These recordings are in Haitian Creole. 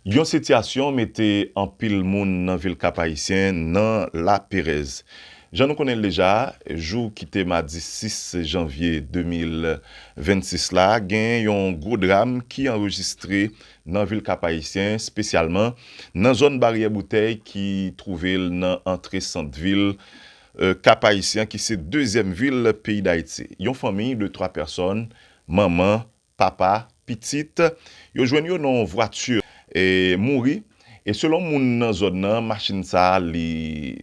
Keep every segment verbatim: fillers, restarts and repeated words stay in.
Yon sitiyasyon mete anpil moun nan vil Kap Ayisyen nan laperèz. Jan nou konnen l deja, jou ki te madi sis janvye de mil vennsis la, gen yon gwo dram ki anrejistre nan vil Kap Ayisyen, espesyalman nan zòn Baryè Boutèy ki twouve l nan antre sant vil, e, Kap Ayisyen, ki se dezyèm vil peyi Dayiti. Yon fanmi de twa pèsòn, manman, papa, pitit, yo jwenn yo nan yon vwati, e, mouri. E selon moun nan zòn nan, machin sa a, li,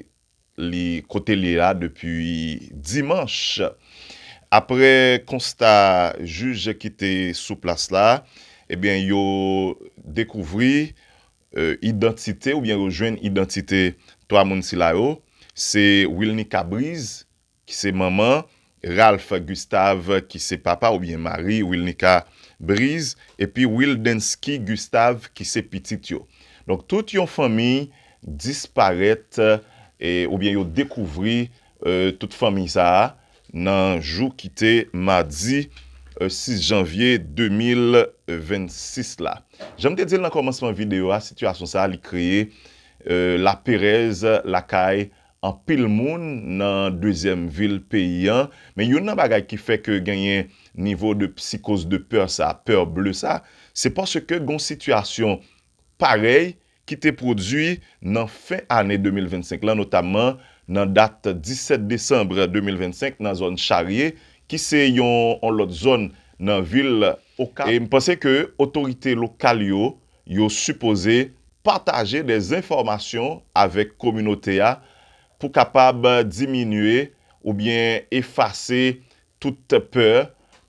li kote l ye a depi dimanch. Aprè konsta jij ki te sou plas la, ebyen, yo dekouvri, e, idantite, oubyen yo jwenn idantite twa moun sila yo. Se Wilnica Brise, ki se manman, Ralph Gustave, ki se papa oubyen mari Wilnica Brise, epi Wildensky Gustave, ki se pitit yo. Donk, tout yon fanmi disparèt, e, oubyen yo dekouvri, e, tout fanmi sa a nan jou ki te madi, e, sis janvye de mil vennsis la. Jan m te di l nan kòmansman videyo a, sitiyasyon sa a, li kreye, e, laperèz lakay anpil moun nan dezyèm vil peyi an. Men youn nan bagay ki fè ke genyen nivo de psikoz de pè sa, pè ble sa, se paske gen yon sitiyasyon parèy ki te pwodui nan fen ane de mil vennsenk lan, notamman nan dat disèt desanm de mil vennsenk nan zòn Charye, ki se yon, yon lòt zòn nan vil Okap. E m panse ke otorite lokal yo, yo sipoze pataje de enfòmasyon avèk kominote a pou kapab diminye oubyen efase tout pè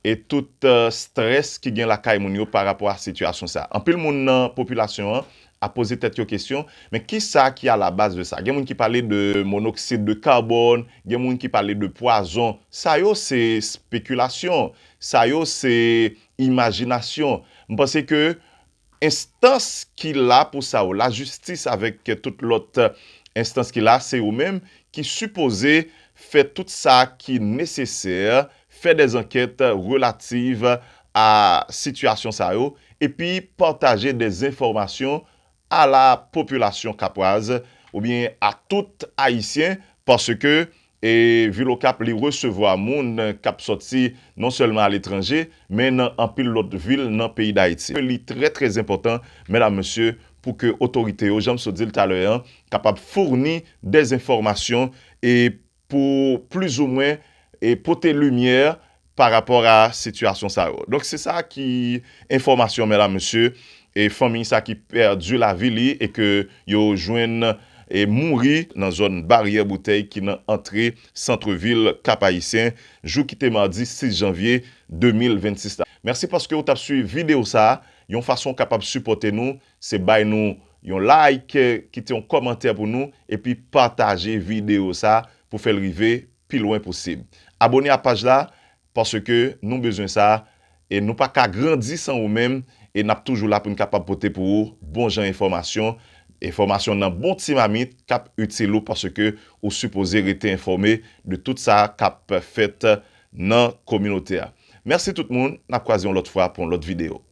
e tout, e, strès ki gen lakay moun yo pa rapò a sitiyasyon sa a. Anpil moun nan popilasyon an ap poze tèt yo kesyon, men kisa ki alabaz de sa? Gen moun ki pale de monoksid de kabòn, gen moun ki pale de pwazon. Sa yo se espekilasyon, sa yo se imajinasyon. M panse ke enstans ki la pou sa yo, lajistis avèk tout lòt enstans ki la, se yo menm ki sipoze fè tout sa ki nesesè, fè de ankèt relativ a sitiyasyon sa yo, epi pataje de enfòmasyon a la popilasyon kapwaz oubyen a tout Ayisyen, paske, e, vil Okap, li resevwa moun k ap sòti non sèlman aletranje, men nan anpil lòt vil nan peyi Dayiti. Li trè, trè enpòtan, medam, mesye, pou ke otorite yo, jan m sot di l talè an, kapab founi de enfòmasyon e pou plizoumwen, e, pote limyè pa rapò a sitiyasyon sa yo. Donk, se sa ki enfòmasyon, medam, mesye, e fanmi sa ki pèdi lavi li e ke yo jwenn e mouri nan zòn Baryè Boutèy ki nan antre sant vil Kap Ayisyen, jou ki te madi sis janvye de mil vennsis la. Mèsi paske w t ap swiv videyo sa a. Yon fason w kapab sipòte nou, se bay nou yon like, kite yon kòmantè pou nou, epi pataje videyo sa a pou fè l rive pi lwen posib. Abone a paj la, paske nou bezwen sa, e nou pa ka grandi san ou menm, e n ap toujou la pou n kapab pote pou ou bon jan enfòmasyon, enfòmasyon nan bon ti mamit k ap itil ou, paske ou sipoze rete enfòme de tout sa k ap fèt nan kominote a. Mèsi tout moun, n ap kwaze yon lòt fwa pou yon lòt videyo.